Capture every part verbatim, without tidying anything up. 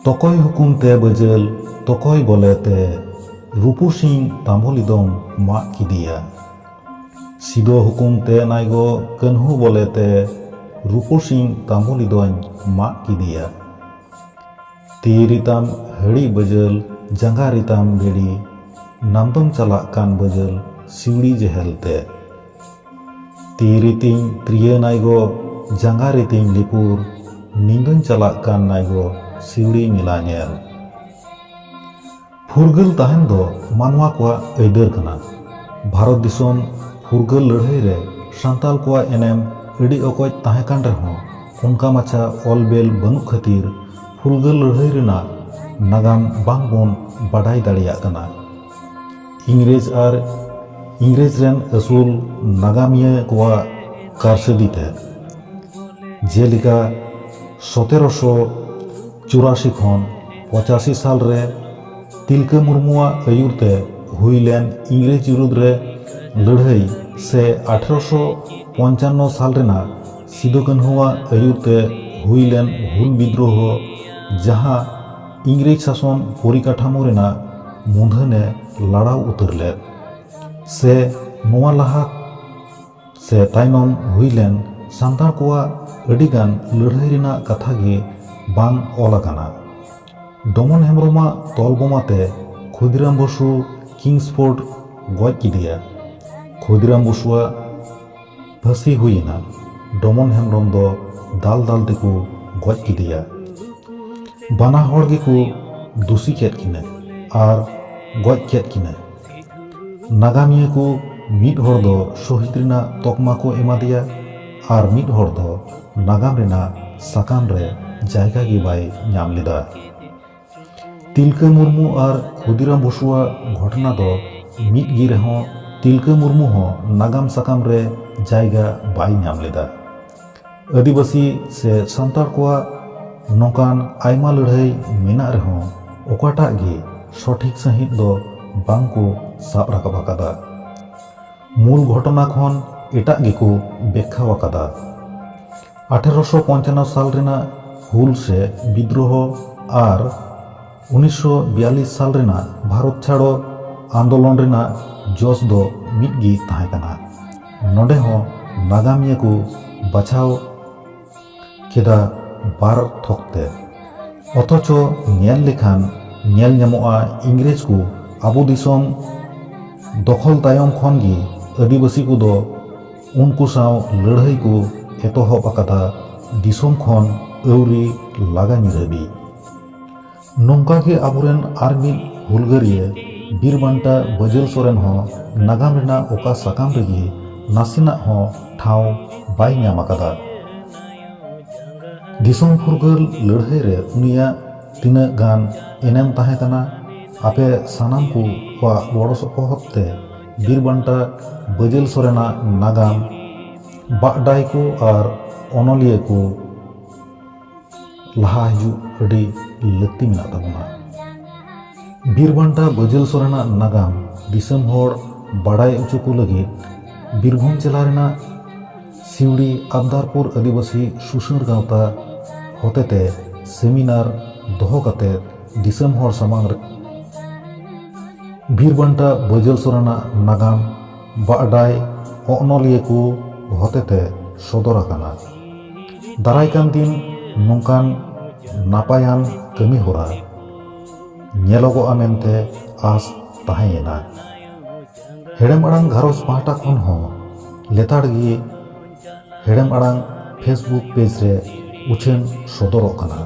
ᱛᱚᱠᱚᱭ ᱦᱩᱠᱩᱢ ᱛᱮ ᱵᱟᱹᱡᱟᱹᱞ ᱛᱚᱠᱚᱭ ᱵᱚᱞᱮ ᱛᱮ ᱨᱩᱯᱩ ᱥᱤᱝ ᱛᱟᱢᱵᱚᱞᱤ ᱫᱚᱧ ᱢᱟᱜ ᱠᱮᱫᱮᱭᱟ᱾ ᱥᱤᱫᱚ ᱦᱩᱠᱩᱢ ᱛᱮ ᱱᱟᱭᱜᱚ ᱠᱟᱹᱱᱦᱩ ᱵᱚᱞᱮ ᱛᱮ ᱨᱩᱯᱩ ᱥᱤᱝ ᱛᱟᱢᱵᱚᱞᱤ ᱫᱚᱧ ᱢᱟᱜ ᱠᱮᱫᱮᱭᱟ᱾ ᱛᱤ ᱨᱤᱛᱟᱢ ᱦᱟᱹᱲᱤ ᱵᱟᱹᱡᱟᱹᱞ, ᱡᱟᱸᱜᱟ ᱨᱤᱛᱟᱢ ᱵᱮᱲᱤ, ᱱᱟᱢᱫᱚᱢ ᱪᱟᱞᱟᱜ ᱠᱟᱱ ᱵᱟᱹᱡᱟᱹᱞ, ᱥᱤᱣᱲᱤ ᱡᱮᱦᱮᱞ ᱛᱮ᱾ ᱛᱤ ᱨᱤᱛᱤᱧ ᱛᱨᱤᱭᱟᱹ ᱱᱟᱭᱜᱚ, ᱡᱟᱸᱜᱟ ᱨᱤᱛᱤᱧ ᱞᱤᱯᱩᱨ, ᱱᱤᱧᱫᱚᱧ ᱪᱟᱞᱟᱜ ᱠᱟᱱ ᱱᱟᱭᱜᱚ, ᱥᱤᱣᱲᱤ ᱢᱮᱞᱟ ᱧᱮᱞ᱾ ᱯᱷᱩᱨᱜᱟᱹᱞ ᱛᱟᱦᱮᱱ ᱫᱚ ᱢᱟᱱᱣᱟ ᱠᱚᱣᱟᱜ ᱟᱹᱭᱫᱟᱹᱨ ᱠᱟᱱᱟ᱾ ᱵᱷᱟᱨᱚᱛ ᱫᱤᱥᱚᱢ ᱯᱷᱩᱨᱜᱟᱹᱞ ᱞᱟᱹᱲᱦᱟᱹᱭ ᱨᱮ ᱥᱟᱱᱛᱟᱲ ᱠᱚᱣᱟᱜ ᱮᱱᱮᱢ ᱟᱹᱰᱤ ᱚᱠᱚᱡ ᱛᱟᱦᱮᱸ ᱠᱟᱱ ᱨᱮᱦᱚᱸ, ᱚᱱᱠᱟ ᱢᱟᱪᱷᱟ ᱚᱞ ᱵᱮᱞ ᱵᱟᱹᱱᱩᱜ ᱠᱷᱟᱹᱛᱤᱨ ᱯᱷᱩᱨᱜᱟᱹᱞ ᱞᱟᱹᱲᱦᱟᱹᱭ ᱨᱮᱱᱟᱜ ᱱᱟᱜᱟᱢ ᱵᱟᱝ ᱵᱚᱱ ᱵᱟᱰᱟᱭ ᱫᱟᱲᱮᱭᱟᱜ ᱠᱟᱱᱟ᱾ ᱤᱝᱨᱮᱡᱽ ᱟᱨ ᱤᱝᱨᱮᱡᱽ ᱨᱮᱱ ᱟᱹᱥᱩᱞ ᱱᱟᱜᱟᱢᱤᱭᱟᱹ ᱠᱚᱣᱟᱜ ᱠᱟᱨᱥᱟᱹᱫᱤ ᱛᱮ, ᱡᱮᱞᱮᱠᱟ ᱥᱚᱛᱮᱨᱚᱥᱚ ᱪᱩᱨᱟᱥᱤ ᱠᱷᱚᱱ ᱯᱚᱸᱪᱟᱥᱤ ᱥᱟᱞ ᱨᱮ ᱛᱤᱞᱠᱟᱹ ᱢᱩᱨᱢᱩᱣᱟᱜ ᱟᱹᱭᱩᱨ ᱛᱮ ᱦᱩᱭ ᱞᱮᱱ ᱤᱝᱨᱮᱡᱽ ᱵᱤᱨᱩᱫᱽ ᱨᱮ ᱞᱟᱹᱲᱦᱟᱹᱭ ᱥᱮ ᱟᱴᱷᱨᱚᱥᱚ ᱯᱚᱧᱪᱟᱱᱱᱚ ᱥᱟᱞ ᱨᱮᱱᱟᱜ ᱥᱤᱫᱩ ᱠᱟᱹᱱᱦᱩᱣᱟᱜ ᱟᱹᱭᱩᱨ ᱛᱮ ᱦᱩᱭ ᱞᱮᱱ ᱦᱩᱞ ᱵᱤᱫᱽᱨᱳᱦᱚ, ᱡᱟᱦᱟᱸ ᱤᱝᱨᱮᱡᱽ ᱥᱟᱥᱚᱱ ᱯᱚᱨᱤᱠᱟᱴᱷᱟᱢᱳ ᱨᱮᱱᱟᱜ ᱢᱩᱫᱷᱟᱹᱱᱮ ᱞᱟᱲᱟᱣ ᱩᱛᱟᱹᱨ ᱞᱮᱫ, ᱥᱮ ᱱᱚᱣᱟ ᱞᱟᱦᱟ ᱥᱮ ᱛᱟᱭᱱᱚᱢ ᱦᱩᱭ ᱞᱮᱱ ᱥᱟᱱᱛᱟᱲ ᱠᱚᱣᱟᱜ ᱟᱹᱰᱤᱜᱟᱱ ᱞᱟᱹᱲᱦᱟᱹᱭ ᱨᱮᱱᱟᱜ ᱠᱟᱛᱷᱟ ᱜᱮ ᱵᱟᱝ ᱚᱞ ᱟᱠᱟᱱᱟ᱾ ᱰᱚᱢᱚᱱ ᱦᱮᱢᱵᱨᱚᱢᱟᱜ ᱛᱚᱞ ᱵᱚᱢᱟ ᱛᱮ ᱠᱷᱩᱫᱤᱨᱟᱢ ᱵᱚᱥᱩ ᱠᱤᱝᱥᱯᱳᱨᱴ ᱜᱚᱡ ᱠᱮᱫᱮᱭᱟ᱾ ᱠᱷᱩᱫᱤᱨᱟᱢ ᱵᱚᱥᱩᱣᱟᱜ ᱯᱷᱟᱹᱥᱤ ᱦᱩᱭ ᱮᱱᱟ᱾ ᱰᱚᱢᱚᱱ ᱦᱮᱢᱵᱨᱚᱢ ᱫᱚ ᱫᱟᱞ ᱫᱟᱞ ᱛᱮᱠᱚ ᱜᱚᱡ ᱠᱮᱫᱮᱭᱟ᱾ ᱵᱟᱱᱟ ᱦᱚᱲ ᱜᱮᱠᱚ ᱫᱩᱥᱤ ᱠᱮᱫ ᱠᱤᱱᱟ ᱟᱨ ᱜᱚᱡ ᱠᱮᱫ ᱠᱤᱱᱟ᱾ ᱱᱟᱜᱟᱢᱤᱭᱟᱹ ᱠᱚ ᱢᱤᱫ ᱦᱚᱲ ᱫᱚ ᱥᱚᱦᱤᱫ ᱨᱮᱱᱟᱜ ᱛᱚᱠᱢᱟ ᱠᱚ ᱮᱢᱟ ᱫᱮᱭᱟ ᱟᱨ ᱢᱤᱫ ᱦᱚᱲ ᱫᱚ ᱱᱟᱜᱟᱢ ᱨᱮᱱᱟᱜ ᱥᱟᱠᱟᱢ ᱨᱮ ᱡᱟᱭᱜᱟ ᱜᱮ ᱵᱟᱭ ᱧᱟᱢ ᱞᱮᱫᱟ᱾ ᱛᱤᱞᱠᱟᱹ ᱢᱩᱨᱢᱩ ᱟᱨ ᱠᱷᱩᱫᱤᱨᱟᱢ ᱵᱚᱥᱩᱣᱟᱜ ᱜᱷᱚᱴᱚᱱᱟ ᱫᱚ ᱢᱤᱫ ᱜᱮ ᱨᱮᱦᱚᱸ, ᱛᱤᱞᱠᱟᱹ ᱢᱩᱨᱢᱩ ᱦᱚᱸ ᱱᱟᱜᱟᱢ ᱥᱟᱠᱟᱢ ᱨᱮ ᱡᱟᱭᱜᱟ ᱵᱟᱭ ᱧᱟᱢ ᱞᱮᱫᱟ᱾ ᱟᱹᱫᱤᱵᱟᱹᱥᱤ ᱥᱮ ᱥᱟᱱᱛᱟᱲ ᱠᱚᱣᱟᱜ ᱱᱚᱝᱠᱟᱱ ᱟᱭᱢᱟ ᱞᱟᱹᱲᱦᱟᱹᱭ ᱢᱮᱱᱟᱜ ᱨᱮᱦᱚᱸ, ᱚᱠᱟᱴᱟᱜ ᱜᱮ ᱥᱚᱴᱷᱤᱠ ᱥᱟᱺᱦᱤᱡ ᱫᱚ ᱵᱟᱝ ᱠᱚ ᱥᱟᱵ ᱨᱟᱠᱟᱵ ᱟᱠᱟᱫᱟ᱾ ᱢᱩᱞ ᱜᱷᱚᱴᱚᱱᱟ ᱠᱷᱚᱱ ᱮᱴᱟᱜ ᱜᱮᱠᱚ ᱵᱮᱠᱠᱷᱟ ᱟᱠᱟᱫᱟ᱾ ᱟᱴᱷᱮᱨᱚᱥᱚ ᱯᱚᱧᱪᱟᱱᱱᱚ ᱥᱟᱞ ᱨᱮᱱᱟᱜ ᱦᱩᱞ ᱥᱮ ᱵᱤᱫᱽᱨᱳᱦᱚ ᱟᱨ ᱩᱱᱤᱥᱥᱚ ᱵᱤᱭᱟᱞᱞᱤᱥ ᱥᱟᱞ ᱨᱮᱱᱟᱜ ᱵᱷᱟᱨᱚᱛ ᱪᱷᱟᱲᱚ ᱟᱱᱫᱳᱞᱚᱱ ᱨᱮᱱᱟᱜ ᱡᱚᱥ ᱫᱚ ᱢᱤᱫ ᱜᱮ ᱛᱟᱦᱮᱸ ᱠᱟᱱᱟ᱾ ᱱᱚᱰᱮ ᱦᱚᱸ ᱱᱟᱜᱟᱢᱤᱭᱟᱹ ᱠᱚ ᱵᱟᱪᱷᱟᱣ ᱠᱮᱫᱟ ᱵᱟᱨ ᱛᱷᱚᱠ ᱛᱮ᱾ ᱚᱛᱷᱚᱪᱚ ᱧᱮᱞ ᱞᱮᱠᱷᱟᱱ ᱧᱮᱞ ᱧᱟᱢᱚᱜᱼᱟ, ᱤᱝᱨᱮᱡᱽ ᱠᱚ ᱟᱵᱚ ᱫᱤᱥᱚᱢ ᱫᱚᱠᱷᱚᱞ ᱛᱟᱭᱚᱢ ᱠᱷᱚᱱ ᱜᱮ ᱟᱹᱫᱤᱵᱟᱹᱥᱤ ᱠᱚᱫᱚ ᱩᱱᱠᱩ ᱥᱟᱶ ᱞᱟᱹᱲᱦᱟᱹᱭ ᱠᱚ ᱮᱛᱚᱦᱚᱵ ᱟᱠᱟᱫᱟ, ᱫᱤᱥᱚᱢ ᱠᱷᱚᱱ ᱟᱹᱣᱨᱤ ᱞᱟᱜᱟ ᱧᱤᱨ ᱦᱟᱹᱵᱤᱡ᱾ ᱱᱚᱝᱠᱟ ᱜᱮ ᱟᱵᱚᱨᱮᱱ ᱟᱨ ᱢᱤᱫ ᱦᱩᱞᱜᱟᱹᱨᱤᱭᱟᱹ ᱵᱤᱨ ᱵᱟᱱᱴᱟ ᱵᱟᱹᱡᱟᱹᱞ ᱥᱚᱨᱮᱱ ᱦᱚᱸ ᱱᱟᱜᱟᱢ ᱨᱮᱱᱟᱜ ᱚᱠᱟ ᱥᱟᱠᱟᱢ ᱨᱮᱜᱮ ᱱᱟᱥᱮᱱᱟᱜ ᱦᱚᱸ ᱴᱷᱟᱶ ᱵᱟᱭ ᱧᱟᱢ ᱟᱠᱟᱫᱟ᱾ ᱫᱤᱥᱚᱢ ᱯᱷᱩᱨᱜᱟᱹᱞ ᱞᱟᱹᱲᱦᱟᱹᱭ ᱨᱮ ᱩᱱᱤᱭᱟᱜ ᱛᱤᱱᱟᱹᱜ ᱜᱟᱱ ᱮᱱᱮᱢ ᱛᱟᱦᱮᱸ ᱠᱟᱱᱟ, ᱟᱯᱮ ᱥᱟᱱᱟᱢ ᱠᱚᱣᱟᱜ ᱜᱚᱲᱚ ᱥᱚᱯᱚᱦᱚᱫ ᱛᱮ ᱵᱤᱨ ᱵᱟᱱᱴᱟ ᱵᱟᱹᱡᱟᱹᱞ ᱥᱚᱨᱮᱱᱟᱜ ᱱᱟᱜᱟᱢ, ᱵᱟᱰᱟᱭ ᱠᱚ ᱟᱨ ᱚᱱᱚᱞᱤᱭᱟᱹ ᱠᱚ ᱞᱟᱦᱟ ᱦᱤᱡᱩᱜ ᱟᱹᱰᱤ ᱞᱟᱹᱠᱛᱤ ᱢᱮᱱᱟᱜ ᱛᱟᱵᱚᱱᱟ᱾ ᱵᱤᱨ ᱵᱟᱱᱴᱟ ᱵᱟᱹᱡᱟᱹᱞ ᱥᱚᱨᱮᱱᱟᱜ ᱱᱟᱜᱟᱢ ᱫᱤᱥᱚᱢ ᱦᱚᱲ ᱵᱟᱲᱟᱭ ᱦᱚᱪᱚ ᱠᱚ ᱞᱟᱹᱜᱤᱫ ᱵᱤᱨᱵᱷᱩᱢ ᱡᱮᱞᱟ ᱨᱮᱱᱟᱜ ᱥᱤᱣᱲᱤ ᱟᱵᱫᱟᱨᱯᱩᱨ ᱟᱹᱫᱤᱵᱟᱹᱥᱤ ᱥᱩᱥᱟᱹᱨ ᱜᱟᱶᱛᱟ ᱦᱚᱛᱮᱛᱮ ᱥᱮᱢᱤᱱᱟᱨ ᱫᱚᱦᱚ ᱠᱟᱛᱮ ᱫᱤᱥᱚᱢ ᱦᱚᱲ ᱥᱟᱢᱟᱝ ᱨᱮ ᱵᱤᱨ ᱵᱟᱱᱴᱟ ᱵᱟᱹᱡᱟᱹᱞ ᱥᱚᱨᱮᱱᱟᱜ ᱱᱟᱜᱟᱢ ᱵᱟᱰᱟᱭ ᱚᱱᱚᱞᱤᱭᱟᱹ ᱠᱚ ᱦᱚᱛᱮᱛᱮ ᱥᱚᱫᱚᱨ ᱟᱠᱟᱱᱟ᱾ ᱫᱟᱨᱟᱭ ᱠᱟᱱ ᱫᱤᱱ ᱱᱚᱝᱠᱟᱱ ᱱᱟᱯᱟᱭᱟᱱ ᱠᱟᱹᱢᱤ ᱦᱚᱨᱟ ᱧᱮᱞᱚᱜᱚᱜᱼᱟ ᱢᱮᱱᱛᱮ ᱟᱥ ᱛᱟᱦᱮᱸᱭᱮᱱᱟ᱾ ᱦᱮᱲᱮᱢ ᱟᱲᱟᱝ ᱜᱷᱟᱨᱚᱸᱡᱽ ᱯᱟᱦᱴᱟ ᱠᱷᱚᱱ ᱦᱚᱸ ᱞᱮᱛᱟᱲ ᱜᱮ ᱦᱮᱲᱮᱢ ᱟᱲᱟᱝ Facebook ᱯᱮᱡᱽ ᱨᱮ ᱩᱪᱷᱟᱹᱱ ᱥᱚᱫᱚᱨᱚᱜ ᱠᱟᱱᱟ᱾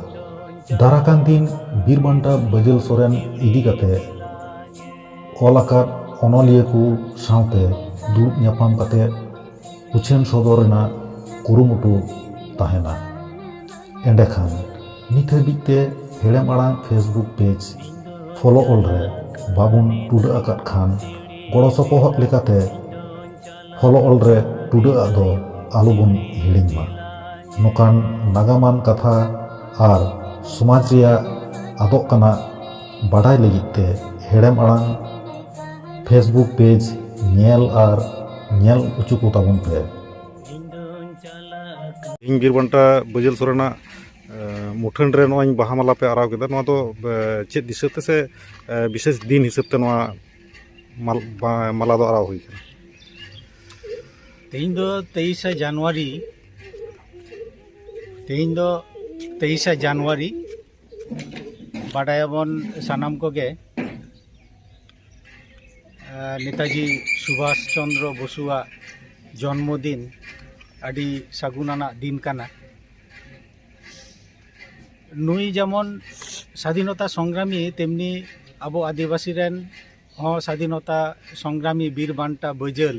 ᱫᱟᱨᱟᱠᱟᱱ ᱫᱤᱱ ᱵᱤᱨ ᱵᱟᱱᱴᱟ ᱵᱟᱹᱡᱟᱹᱞ ᱥᱚᱨᱮᱱ ᱤᱫᱤ ᱠᱟᱛᱮ ᱚᱞ ᱟᱠᱟᱫ ᱚᱱᱚᱞᱤᱭᱟᱹ ᱠᱚ ᱥᱟᱶᱛᱮ ᱫᱩᱲᱩᱵ ᱧᱟᱯᱟᱢ ᱠᱟᱛᱮ ᱩᱪᱷᱟᱹᱱ ᱥᱚᱫᱚᱨ ᱨᱮᱱᱟᱜ ᱠᱩᱨᱩᱢᱩᱴᱩ ᱛᱟᱦᱮᱱᱟ᱾ ᱮᱸᱰᱮᱠᱷᱟᱱ ᱱᱤᱛ ᱦᱟᱹᱵᱤᱡ ᱛᱮ ᱦᱮᱲᱮᱢ ᱟᱲᱟᱝ Facebook ᱯᱮᱡᱽ ᱯᱷᱚᱞᱳ ᱚᱞ ᱨᱮ ᱵᱟᱵᱚᱱ ᱴᱩᱰᱟᱹᱜ ᱟᱠᱟᱫ ᱠᱷᱟᱱ ᱜᱚᱲᱚ ᱥᱚᱯᱚᱦᱚᱫ ᱞᱮᱠᱟᱛᱮ ᱯᱷᱚᱞᱳ ᱚᱞ ᱨᱮ ᱴᱩᱰᱟᱹᱜ ᱟᱜ ᱫᱚ ᱟᱞᱚᱵᱚᱱ ᱦᱤᱲᱤᱧ ᱢᱟ᱾ ᱱᱚᱝᱠᱟᱱ ᱱᱟᱜᱟᱢᱟᱱ ᱠᱟᱛᱷᱟ ᱟᱨ ᱥᱚᱢᱟᱡᱽ ᱨᱮᱭᱟᱜ ᱟᱫᱚᱜ ᱠᱟᱱᱟ ᱵᱟᱰᱟᱭ ᱞᱟᱹᱜᱤᱫ ᱛᱮ ᱦᱮᱲᱮᱢ ᱟᱲᱟᱝ Facebook ᱯᱮᱡᱽ ᱧᱮᱞ ᱟᱨ ᱧᱮᱞ ᱦᱚᱪᱚ ᱠᱚ ᱛᱟᱵᱚᱱ ᱯᱮ᱾ ᱤᱧ ᱵᱤᱨ ᱵᱟᱱᱴᱟ ᱵᱟᱹᱡᱟᱹᱞ ᱥᱚᱨᱮᱱᱟᱜ ᱢᱩᱴᱷᱟᱹᱱ ᱨᱮ ᱱᱚᱜᱼᱚᱭ ᱵᱟᱦᱟ ᱢᱟᱞᱟ ᱯᱮ ᱟᱨᱟᱣ ᱠᱮᱫᱟ, ᱱᱚᱣᱟ ᱫᱚ ᱪᱮᱫ ᱫᱤᱥᱟᱹ ᱛᱮ ᱥᱮ ᱵᱤᱥᱮᱥ ᱫᱤᱱ ᱦᱤᱥᱟᱹᱵ ᱛᱮ ᱱᱚᱣᱟ ᱢᱟᱞᱟ ᱫᱚ ᱟᱨᱟᱣ ᱦᱩᱭ ᱠᱟᱱᱟ? ᱛᱮᱦᱮᱧ ᱫᱚ ᱛᱮᱭᱤᱥᱟ ᱡᱟᱱᱩᱣᱟᱨᱤ᱾ ᱛᱮᱦᱮᱧ ᱫᱚ ᱛᱮᱭᱤᱥᱟ ᱡᱟᱱᱩᱣᱟᱨᱤ᱾ ᱵᱟᱰᱟᱭᱟᱵᱚᱱ ᱥᱟᱱᱟᱢ ᱠᱚᱜᱮ, ᱱᱮᱛᱟᱡᱤ ᱥᱩᱵᱷᱟᱥ ᱪᱚᱱᱫᱨᱚ ᱵᱚᱥᱩᱣᱟᱜ ᱡᱚᱱᱢᱚ ᱫᱤᱱ᱾ ᱟᱹᱰᱤ ᱥᱟᱹᱜᱩᱱ ᱟᱱᱟᱜ ᱫᱤᱱ ᱠᱟᱱᱟ᱾ ᱱᱩᱭ ᱡᱮᱢᱚᱱ ᱥᱟᱫᱷᱤᱱᱚᱛᱟ ᱥᱚᱝᱜᱨᱟᱢᱤ, ᱛᱮᱢᱱᱤ ᱟᱵᱚ ᱟᱹᱫᱤᱵᱟᱹᱥᱤ ᱨᱮᱱ ᱦᱚᱸ ᱥᱟᱫᱷᱤᱱᱚᱛᱟ ᱥᱚᱝᱜᱨᱟᱢᱤ ᱵᱤᱨ ᱵᱟᱱᱴᱟ ᱵᱟᱹᱡᱟᱹᱞ᱾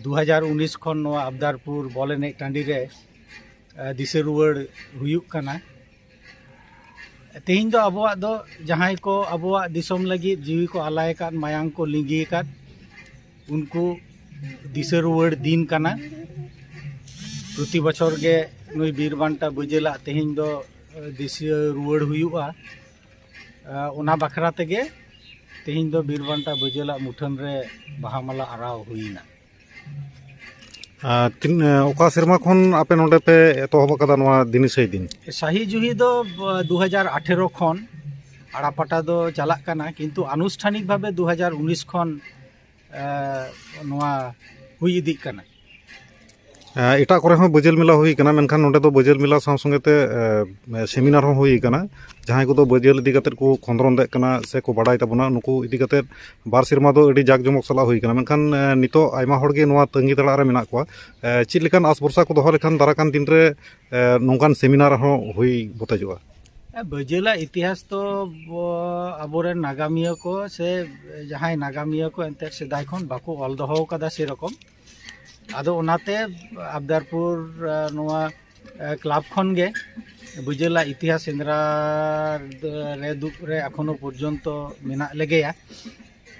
ᱫᱩ ᱦᱟᱡᱟᱨ ᱩᱱᱤᱥ ᱠᱷᱚᱱ ᱱᱚᱣᱟ ᱟᱵᱫᱟᱨᱯᱩᱨ ᱵᱚᱞ ᱮᱱᱮᱡ ᱴᱟᱺᱰᱤ ᱨᱮ ᱫᱤᱥᱟᱹ ᱨᱩᱣᱟᱹᱲ ᱦᱩᱭᱩᱜ ᱠᱟᱱᱟ᱾ ᱛᱮᱦᱮᱧ ᱫᱚ ᱟᱵᱚᱣᱟᱜ ᱫᱚ ᱡᱟᱦᱟᱸᱭ ᱠᱚ ᱟᱵᱚᱣᱟᱜ ᱫᱤᱥᱚᱢ ᱞᱟᱹᱜᱤᱫ ᱡᱤᱣᱤ ᱠᱚ ᱟᱞᱟᱭ ᱟᱠᱟᱫ, ᱢᱟᱭᱟᱝ ᱠᱚ ᱞᱤᱸᱜᱤ ᱟᱠᱟᱫ, ᱩᱱᱠᱩ ᱫᱤᱥᱟᱹ ᱨᱩᱣᱟᱹᱲ ᱫᱤᱱ ᱠᱟᱱᱟ᱾ ᱯᱨᱚᱛᱤ ᱵᱚᱪᱷᱚᱨ ᱜᱮ ᱱᱩᱭ ᱵᱤᱨ ᱵᱟᱱᱴᱟ ᱵᱟᱹᱡᱟᱹᱞᱟᱜ ᱛᱮᱦᱮᱧ ᱫᱚ ᱫᱤᱥᱟᱹ ᱨᱩᱣᱟᱹᱲ ᱦᱩᱭᱩᱜᱼᱟ᱾ ᱚᱱᱟ ᱵᱟᱠᱷᱨᱟ ᱛᱮᱜᱮ ᱛᱮᱦᱮᱧ ᱫᱚ ᱵᱤᱨ ᱵᱟᱱᱴᱟ ᱵᱟᱹᱡᱟᱹᱞᱟᱜ ᱢᱩᱴᱷᱟᱹᱱ ᱨᱮ ᱵᱟᱦᱟ ᱢᱟᱞᱟ ᱟᱨᱟᱣ ᱦᱩᱭᱱᱟ᱾ ᱟᱨ ᱛᱤᱱ, ᱚᱠᱟ ᱥᱮᱨᱢᱟ ᱠᱷᱚᱱ ᱟᱯᱮ ᱱᱚᱰᱮ ᱯᱮ ᱮᱛᱚᱦᱚᱵ ᱟᱠᱟᱫᱟ ᱱᱚᱣᱟ ᱫᱤᱱ ᱤᱥᱟᱹᱭ ᱫᱤᱱ? ᱥᱟᱹᱦᱤ ᱡᱩᱦᱤ ᱫᱚ ᱫᱩ ᱦᱟᱡᱟᱨ ᱟᱴᱷᱮᱨᱚ ᱠᱷᱚᱱ ᱟᱲᱟᱯᱟᱴᱟ ᱫᱚ ᱪᱟᱞᱟᱜ ᱠᱟᱱᱟ, ᱠᱤᱱᱛᱩ ᱟᱱᱩᱥᱴᱷᱟᱱᱤᱠ ᱵᱷᱟᱵᱮ ᱫᱩ ᱦᱟᱡᱟᱨ ᱩᱱᱤᱥ ᱠᱷᱚᱱ ᱱᱚᱣᱟ ᱦᱩᱭ ᱤᱫᱤᱜ ᱠᱟᱱᱟ᱾ ᱮᱴᱟᱜ ᱠᱚᱨᱮ ᱦᱚᱸ ᱵᱟᱹᱡᱟᱹᱞ ᱢᱮᱞᱟ ᱦᱩᱭ ᱠᱟᱱᱟ, ᱢᱮᱱᱠᱷᱟᱱ ᱱᱚᱰᱮ ᱫᱚ ᱵᱟᱹᱡᱟᱹᱞ ᱢᱮᱞᱟ ᱥᱟᱶ ᱥᱚᱸᱜᱮ ᱛᱮ ᱥᱮᱢᱤᱱᱟᱨ ᱦᱚᱸ ᱦᱩᱭ ᱠᱟᱱᱟ᱾ ᱡᱟᱦᱟᱸᱭ ᱠᱚᱫᱚ ᱵᱟᱹᱡᱟᱹᱞ ᱤᱫᱤ ᱠᱟᱛᱮᱫ ᱠᱚ ᱠᱷᱚᱸᱫᱽᱨᱚᱸᱫ ᱮᱫ ᱠᱟᱱᱟ ᱥᱮ ᱠᱚ ᱵᱟᱰᱟᱭ ᱛᱟᱵᱚᱱᱟ, ᱱᱩᱠᱩ ᱤᱫᱤ ᱠᱟᱛᱮᱫ ᱵᱟᱨ ᱥᱮᱨᱢᱟ ᱫᱚ ᱟᱹᱰᱤ ᱡᱟᱠ ᱡᱚᱢᱚᱠ ᱥᱟᱞᱟᱜ ᱦᱩᱭ ᱠᱟᱱᱟ᱾ ᱢᱮᱱᱠᱷᱟᱱ ᱱᱤᱛᱚᱜ ᱟᱭᱢᱟ ᱦᱚᱲ ᱜᱮ ᱱᱚᱣᱟ ᱛᱟᱺᱜᱤ ᱛᱟᱲᱟᱜ ᱨᱮ ᱢᱮᱱᱟᱜ ᱠᱚᱣᱟ᱾ ᱪᱮᱫ ᱞᱮᱠᱟᱱ ᱟᱥ ᱵᱷᱚᱨᱥᱟ ᱠᱚ ᱫᱚᱦᱚ ᱞᱮᱠᱷᱟᱱ ᱫᱟᱨᱟᱭ ᱠᱟᱱ ᱫᱤᱱ ᱨᱮ ᱱᱚᱝᱠᱟᱱ ᱥᱮᱢᱤᱱᱟᱨ ᱦᱚᱸ ᱦᱩᱭ ᱵᱚᱛᱮᱡᱚᱜᱼᱟ? ᱵᱟᱹᱡᱟᱹᱞᱟᱜ ᱤᱛᱤᱦᱟᱥ ᱫᱚ ᱟᱵᱚᱨᱮᱱ ᱱᱟᱜᱟᱢᱤᱭᱟᱹ ᱠᱚ ᱥᱮ ᱡᱟᱦᱟᱸᱭ ᱱᱟᱜᱟᱢᱤᱭᱟᱹ ᱠᱚ ᱮᱱᱛᱮᱫ ᱥᱮᱫᱟᱭ ᱠᱷᱚᱱ ᱵᱟᱠᱚ ᱚᱞ ᱫᱚᱦᱚ ᱟᱠᱟᱫᱟ ᱥᱮᱨᱚᱠᱚᱢ᱾ ᱟᱫᱚ ᱚᱱᱟᱛᱮ ᱟᱵᱫᱟᱨᱯᱩᱨ ᱱᱚᱣᱟ ᱠᱞᱟᱵᱽ ᱠᱷᱚᱱ ᱜᱮ ᱵᱟᱹᱡᱟᱹᱞᱟᱜ ᱤᱛᱤᱦᱟᱥ ᱥᱮᱸᱫᱽᱨᱟ ᱨᱮ ᱫᱩᱜ ᱨᱮ ᱮᱠᱷᱚᱱᱳ ᱯᱚᱨᱡᱚᱱᱛᱚ ᱢᱮᱱᱟᱜ ᱞᱮᱜᱮᱭᱟ᱾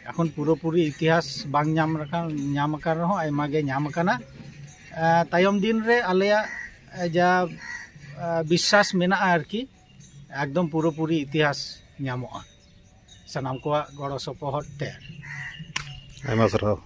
ᱮᱠᱷᱚᱱ ᱯᱩᱨᱟᱹᱯᱩᱨᱤ ᱤᱛᱤᱦᱟᱥ ᱵᱟᱝ ᱧᱟᱢ ᱟᱠᱟᱱ, ᱧᱟᱢ ᱟᱠᱟᱱ ᱨᱮᱦᱚᱸ ᱟᱭᱢᱟ ᱜᱮ ᱧᱟᱢ ᱟᱠᱟᱱᱟ᱾ ᱛᱟᱭᱚᱢ ᱫᱤᱱ ᱨᱮ ᱟᱞᱮᱭᱟᱜ ᱡᱟ ᱵᱤᱥᱥᱟᱥ ᱢᱮᱱᱟᱜᱼᱟ ᱟᱨᱠᱤ, ᱮᱠᱫᱚᱢ ᱯᱩᱨᱟᱹᱯᱩᱨᱤ ᱤᱛᱤᱦᱟᱥ ᱧᱟᱢᱚᱜᱼᱟ᱾ ᱥᱟᱱᱟᱢ ᱠᱚᱣᱟᱜ ᱜᱚᱲᱚ ᱥᱚᱯᱚᱦᱚᱫ ᱛᱮ᱾ ᱟᱭᱢᱟ ᱥᱟᱨᱦᱟᱣ᱾